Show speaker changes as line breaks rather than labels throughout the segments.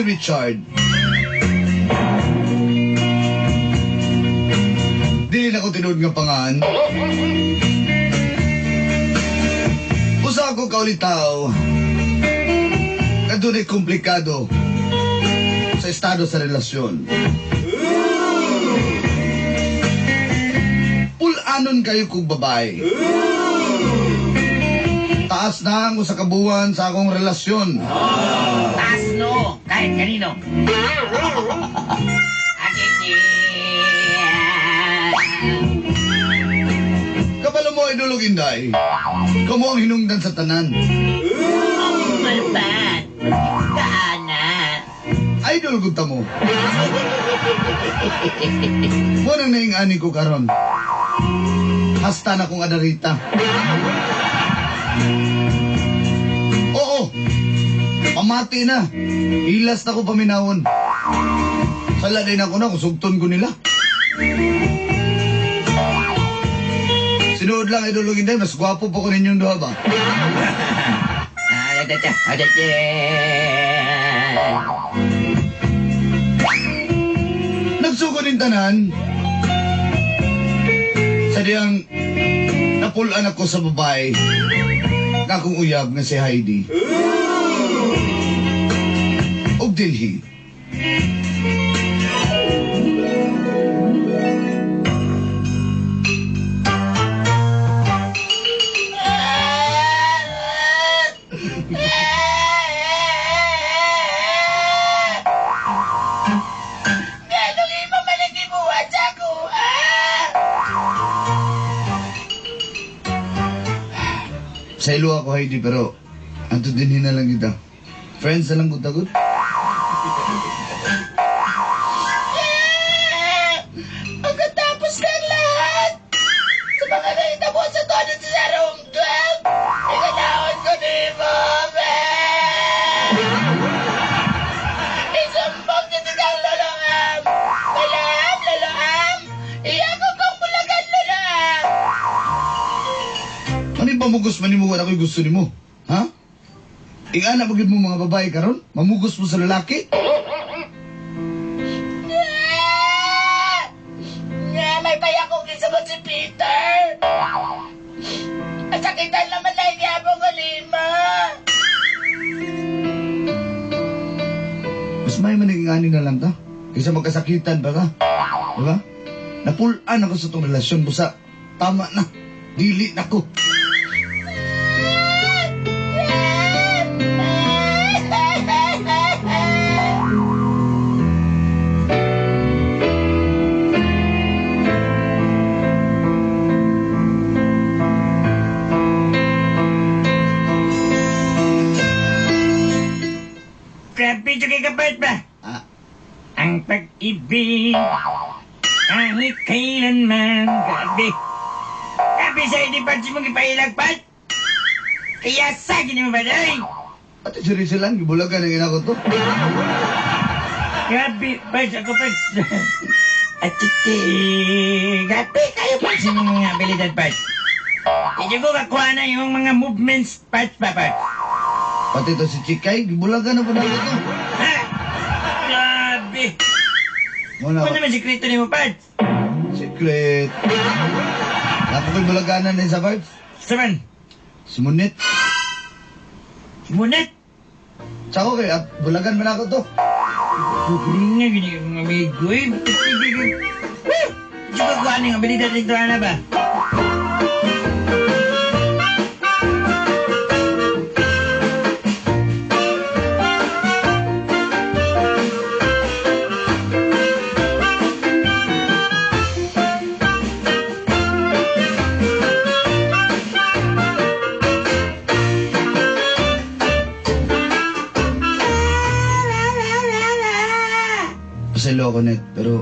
Richard. Dili na ko tinuod nga pangan. Usa ako kaulitaw. Kadunay komplikado sa estado sa relasyon. Pulanon kayo kung babae. Taas na ang usa ka buwan sa akong relasyon.
Taas no, kahit kanino.
Kabalo mo, Idolog Inday. Kamo ang hinungdan sa tanan.
Malpan, kaana.
Idol gud ta mo. Mo nang naing-ani ko karon. Hasta na kong adarita. Oo. Pamati na. Ilas na ko paminawon. Sala din ako na kung sugton ko nila. Sinuod lang, Idol Inday, mas gwapo pa ko ninyong duha ba? Nagsugo din tanan. Sa diyang napulaan ako sa babae na akong uyab nga si Heidi. Og dinhi. Sa ilo ako, Heidi, pero anto din na lang kita. Friends na lang ko tagod.
Pagkatapos ng lahat, sa mga nahitabo sa tono sa room 12, ikanahon ko ni Mama. Isumbong niyo kang Lolo Am. Lolo Am, Lolo Am, iya ko kong bulagan, Lolo Am.
Ano yung pamugos manimugan ako'y gusto nimo? Ha? Ingana mo mo mga babae karon? Mamugos mo sa lalaki?
Nga, may payakong gisabot si Peter. Masakitan naman na inyabong ko lima.
Mas may maningani na lang ta. Kaysa magkasakitan pa ka. Diba? Napulaan ako sa itong relasyon. Busa, tama na. Dili na ko.
Grabe, kay kapit ba?
Ah.
Ang pag-ibig, kahit kailanman, grabe. Grabe sa hindi pa mong ipahilagpat. Kaya sa gini mo ba, day?
Ate, seryoso lang, gibulagan ang ina ko to.
Grabe, Pards, ako, Pards. At titi, grabe kayo, Pards, yung mga abilidad, Pards. Hindi ko kakuha na yung mga movements, Pards pa, Pards.
Pati to si Chikay, gibulagan na po na ako to.
Ha? Grabe.
Muna
Ano naman sikreto ni mo, Pards?
Secret. Ako ko'y bulaganan din sa Pards.
Saman?
Si Munit.
Si Munit?
Tsaka kay, at bulagan man ako to.
Nga, gini yung amigo eh. Hindi ko kuha ng abilidad nito, ano ba?
Paselo ako, Net, pero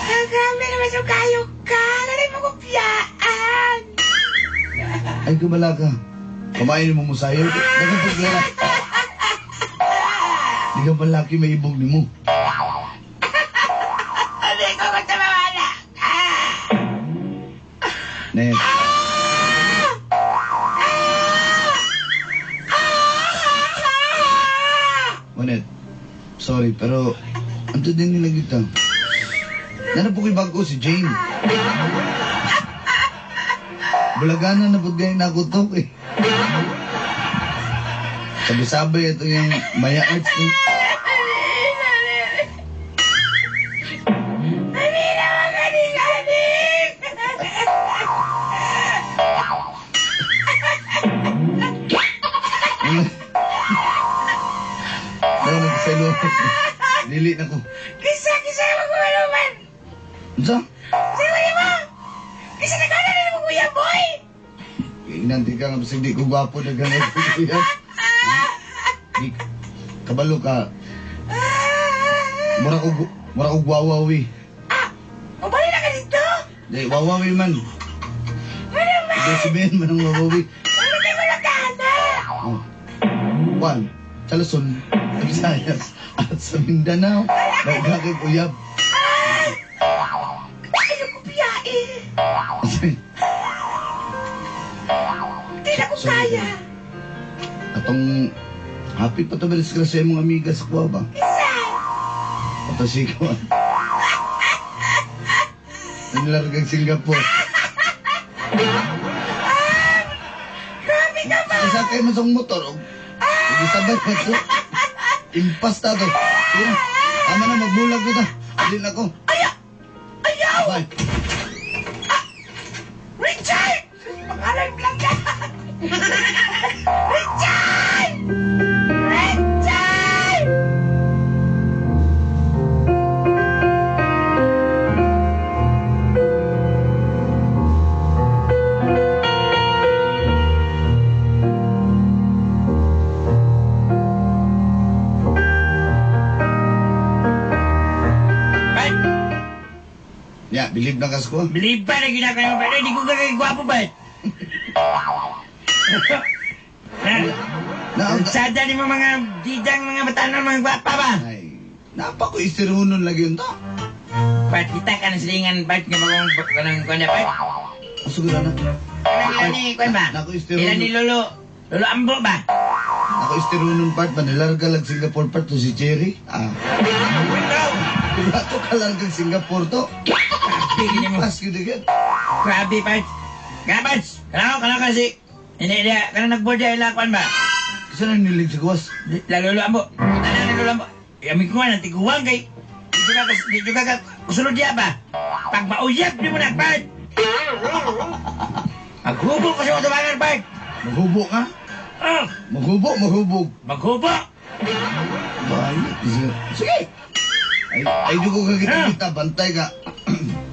Ang grabe naman sa kayo ka! Lalay mo kupyaan!
Ay, kumala ka. Kumain mo mo sayo. Nagapagla. Di ka palaki may ibog ni mo.
Hindi ko kung mawala ka!
Net. Sorry, pero anto din nila kita. Nana po kay bago si Jane. Bulagana na po gaya na ako to eh. Sabi-sabi ito yung Maya Arts. Eh. Dili na ko.
Kisa, kisa mo man.
Unsa?
Kisa mo. Kisa na kana nimo kuya boy.
Inanti ka nga bisag di ko gwapo na ganun. Kuya. Di kabalo ka. Mura ko wawawi.
Ah, mabali na ka dito.
Di wawawi man.
Ano man?
Di sabihin man ang wawawi.
Ano kay wala ka na?
Oh. Juan, sa Luzon, sa Visayas, at sa Mindanao. Nagkakay uyab.
Ayaw ko biyae. Di na ko
Sorry,
kaya.
Atong happy pa to ba disgrasya imong amiga sa kuwa ba?
Kisa.
Ato si kuwa. Nilargang Singapore.
Grabe ka ba?
Isa kayo man sa motor. Og isabay pa to. Impas ta to. Sige na. Tama na, magbulag na ta. Alin ako.
Ayaw! Ayaw!
Bye.
Richard! Pangalan lang ka! Richard! Richard! Bad!
Ya, believe na kas ko.
Believe ba na ginagawa mo ba? Hindi ko gagawin ba?
Na,
Na, sada ni mo mga didang mga batanon mga gwapa ba?
ay, napa ko istirunon lagi yun to.
Pat kita ka ng silingan pat nga bagong kanang kuan na pat.
Asugura na.
Kanang ilan ni kuan ba?
Nako istirunon.
Ilan ni Lolo Lolo Ambo ba?
Ako istirunon part, manilarga lang Singapore part to si Jerry. Ah,
Ito.
diba to kalargang Singapore to?
Grabe gini mo.
Pas gid gid.
Grabe pat. Grabe. Kanaw kanaw kasi. Hindi hindi kanang nagboard ila kuan ba?
Kasi na nilig sa gawas.
La Lolo Ambo. Tanan ni Lolo Ambo. Yami ko na tiguang kay. Di juga ka di juga ka kusunod diya ba? Pag mauyab ni mo na pat. Maghubo ko sa mga pat.
Maghubo ka?
Ah,
Maghubo, maghubog.
maghubo.
Bayo. Sige. Ay, ay, di ko kakita-kita. Bantay ka.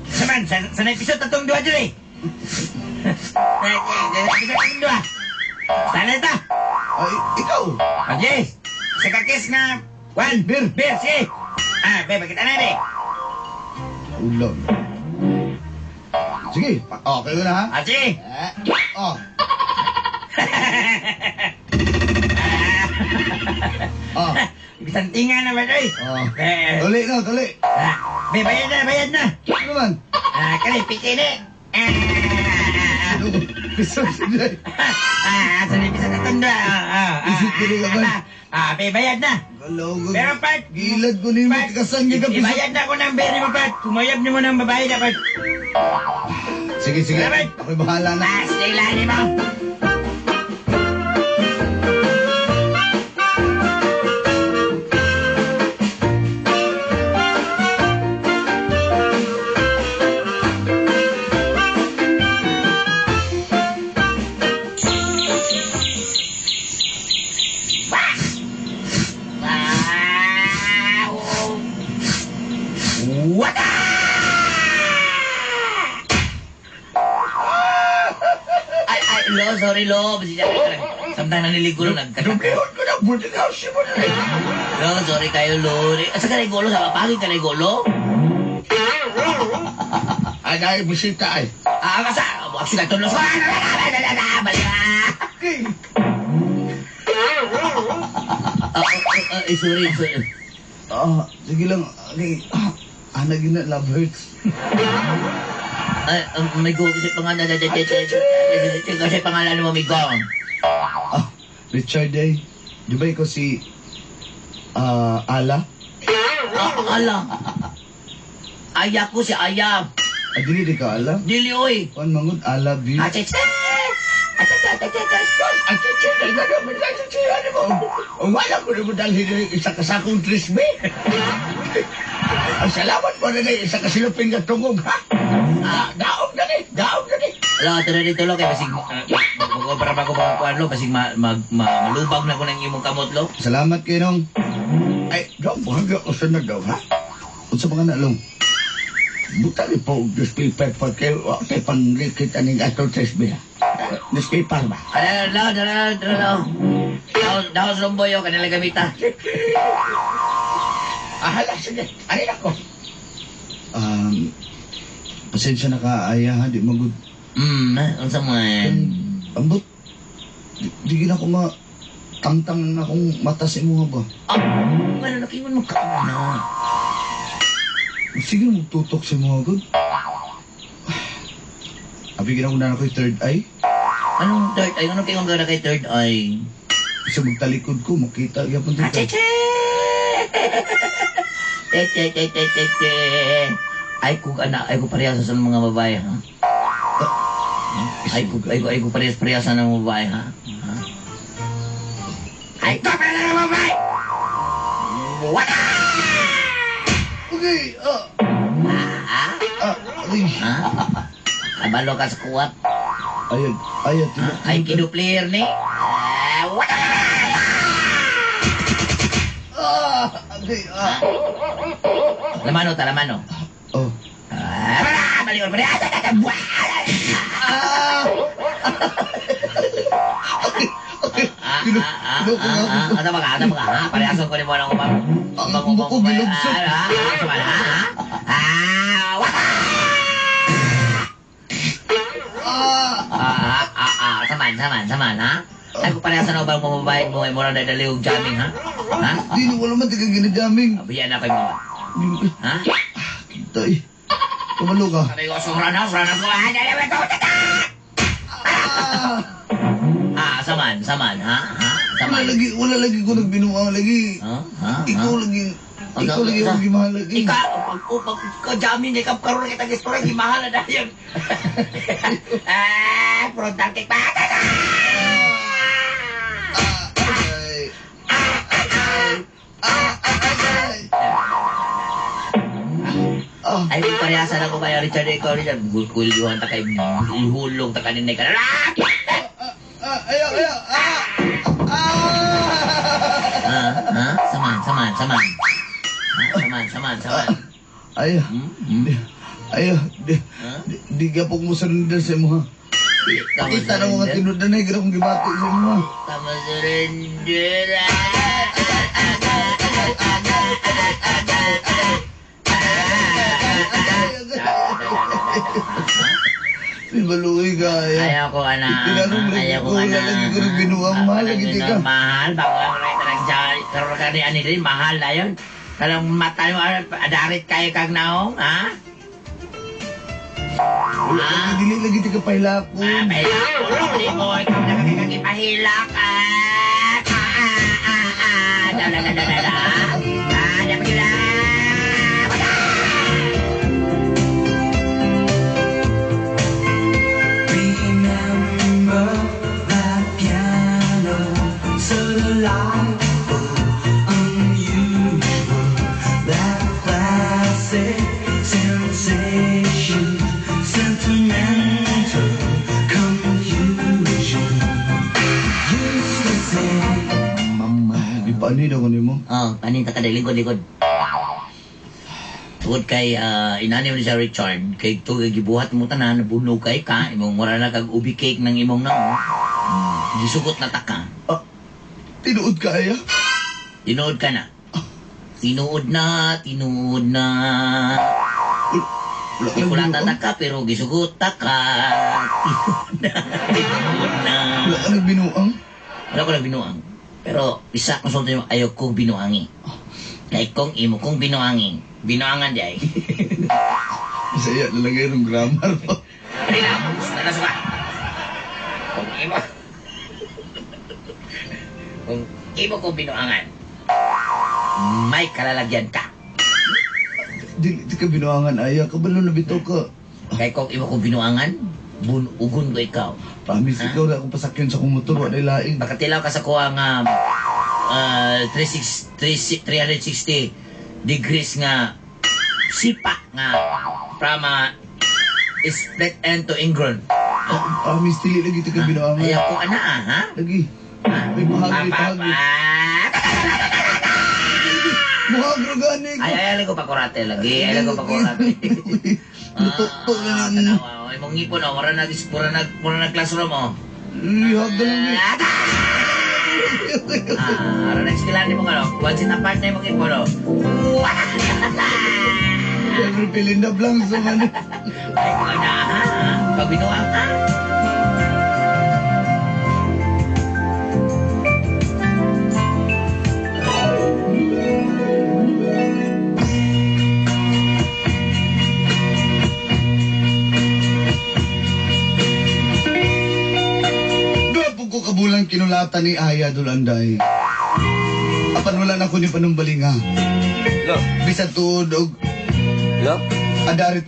Saman, sa episode tatong dua dyan eh. Sa episode tatong dua. Sana ito.
Ay, ikaw.
Okay. Sa kakis na one.
Beer.
Beer, sige. Ah, be, bakit ano be?
Ulam. Sige. Okay na ha?
Ah, sige.
Eh, Oh. Oh.
Bisan tinga naman, oy.
Oh.
Eh,
Tuli na, tuli.
ah, be, bayad na, bayad na.
Ano man?
Ah, kali, piki ni. Ah, ah,
Ano? Piso sige.
ah, ah, sa episode tatong dua. Ah, ah, ah,
Isip ko rin naman.
ah, ah, be, bayad na.
Galaw ko.
Pero, Pat,
Gilad ko ni mo.
Pat,
Kasan ka piso.
Ibayad na ako ng beer ni mo, Pat. Kumayab ni mo ng babae na, Pat.
Sige, sige.
Salamat.
Ako'y bahala na.
Ah, stay ni mo. Wow! What?
Ay, ay, lo, sorry, lo. Pasensya ka na. Samtang naniligo, lo, nagkataka.
Dublihon ko na. Boarding house mo na. eh.
Lo, sorry kayo, lo. Asa ka na sa papagin ka na lo?
Ay, ay, bisita ay.
Ah, kasa, actually, ito, lo. Balik
Okay.
Ah, ah, eh, sorry, sorry.
Ah, sige lang. Okay. Ah, ana gina love hurts.
Ay, may go, kasi pangalan, kasi pangalan mo, may go.
Ah, Richard eh. Di ba ikaw si Ah, ala.
Ah, ala. Aya ko si Aya.
Ah, dili di ka ala.
Dili oy.
Kuan mangud ala view.
Ah, che che. Ah, che che che che.
Ang chichi, ano mo? Wala ko na mo dalhin diri isa ka sakong trisbe. Ang salamat mo na isa ka silupin nga tungog, ha? Ah, daog na ni, daog na ni.
Ala, tara dito lo kay basig mag-obra pa ko mga kuan lo, basig malubag na ko ng imong kamot lo.
Salamat kay nong.
Ay, dong, buhag ako sunod daw, ha?
Unsa pa nga na long?
Buta ni po newspaper pa kayo, wa kay panglikit aning atong trisbe, ha? Newspaper ba?
Ala, lo, tara, tara lo. Daw, daw sa lumboy yo kanila gamita.
Ahala, sige. Anin ako.
Pasensya na ka aya ha, di magud.
Unsa man?
Ambot. Di gid ako ma tangtang na akong mata sa imo ba.
Ah, ano nakingon mo ka na?
Sige mo tutok sa imo gud. Abi gid ako na ako'y third eye.
Anong third eye? Anong kingon ka na kay third eye?
Sa magtalikod ko makita gyapon
Ah,
dito.
che che. Che che che che che che. Ay kung anak, ay ko parehas sa mga babae, ha? Ay ko parehas parehas sa mga babae, ha? Ha? Ay ko parehas sa mga babae! Wala!
Okay, ah,
Ah?
ah, ay.
Ha? Kabalo ka sa kuwat.
Ay, ay,
Ha? Ay, kido player ni. Ah, wala!
Ah, okay, ah.
Lamano ta, lamano.
Oh.
Ah, wala! Baliwan, baliwan. Ah, ah, ah, ah,
Ah!
Ah,
Kinu-
ah, ah,
kinuko nga
ah, ah,
ako.
ano ba ka? Ano ba ka? Ha? Parehas ko ni mo ng umang.
Ang buko gilugsok.
Ah, ah, ah, ah, wala!
Ah!
Ah, ah, ah, ah, saman, saman, saman, ha? Ay, kung parehas na bang mamabahay mo, ay mura na dali og jamming, ha? Ha?
Di na wala man tiga ginajamming.
Abiyan na kayo mga. Ha?
Kita eh. Tumalo ka.
Sabi ko, sura na, sura na, sura na, dali, dali, dali,
Ah!
Ah, saman, saman, ha? Ha?
Wala
Saman.
lagi, wala lagi ko nagbinuang lagi.
Ha? Ha?
Ikaw lagi, ikaw lagi akong gimahal lagi.
Ikaw, pag pag ikaw jamming, ikaw karoon kita istorya, gimahal na dahil. Ah, frontal kick pa.
Ay. Ay. Ah, ay, ay. Ah,
Ay, kung parehasan ako kaya Richard, ikaw Richard, gulgulyuhan ta kay hulong ta kaninay ka. Ah!
ah, ayaw, ayaw, ah! Ah!
Ah, ah, saman, saman, saman. Ah, saman, saman, saman.
Ayaw,
Hmm? Hmm?
ayaw, di,
Ha?
di, di gapok mo surrender sa imo ha.
Tama
Pakita na mo nga
surrender.
tinud na na akong gibati sa imo ha.
Tama surrender. Ah!
Di baluoy ka, ayaw.
Ayaw ko ana.
Tinanong lagi
Ayaw ko
ko, wala
ana.
lagi ko nang binuang, mahal lagi di ka.
Mahal, bago ang right nang jari. Karoon ka ni ani din, mahal na yun. Kanang mata mo, adarit kayo kag naong, ha?
Wala lagi, dili lagi ti ka pahilakon.
Ah, pahilak ko. Hindi mo, ikaw na kakakipahilak. Ah, ah, ah, ah, ah. Da, da, da, da, da, da. Ah, dapat yun, ah.
Remember that piano, so delightful, unusual, that classic sensation, sentimental confusion. Used to say.
Mama.
Ipaani daw ko nimo.
Oh, kanin ta kada likod likod. Tungod kay inani mo ni sa Richard, kay tugay gibuhat mo tanan, nabunog kay ka, imong mura na kag ubi cake ng imong naong. Gisugot na ta ka.
Ah, tinuod ka aya?
Tinuod ka na. Tinuod na, tinuod na.
Wala ka
Ikulata
nagbinuang?
ta ka, pero gisugot ta ka. Tinuod na, tinuod na.
Wala ka nagbinuang?
Wala ko nagbinuang. Pero isa kong sulti mo, ayaw kong binuangi. Kay kung imo kong binuangi, binuangan di ay.
Masaya nalagay ng grammar mo.
Relax na nasuka. Kung imo, kung imo kong binuangan, May kalalagyan ka.
Dili ti ka binuangan, Aya. Kabalo na bitaw ka.
Kay kung imo kong binuangan, bunugon ko ikaw.
Promise, ikaw na akong pasakyon sa akong motor. Wala laing.
Makatilaw ka sa kuha nga 360 360 degrees nga sipa nga from split end to ingron.
Promise, dili lagi ti ka binuangan.
Ayaw ko ana ah, ha?
Lagi. Ay, mahagri,
Pa, pa,
pahagri.
pa.
Mahagri gani ko.
Ay, ay, ay, ko pakurate lagi. Ay, ko pakurate.
Luto na lang.
Tanawa, oh, imong ngipon, oh, mura nag classroom, oh.
Lihag na lang eh.
Ah, aron nagskilan mo kano. One seat apart na imong ngipon, oh.
Siyempre, pilinda blanc sa man.
Ay, ko na, ha? Pag binuang, ha?
Duha ko kabulang kinulatan ni Aya Dulanday. Apan wala na ko ni panumbalinga.
Lo,
Bisan tuod og
lo.
adarit.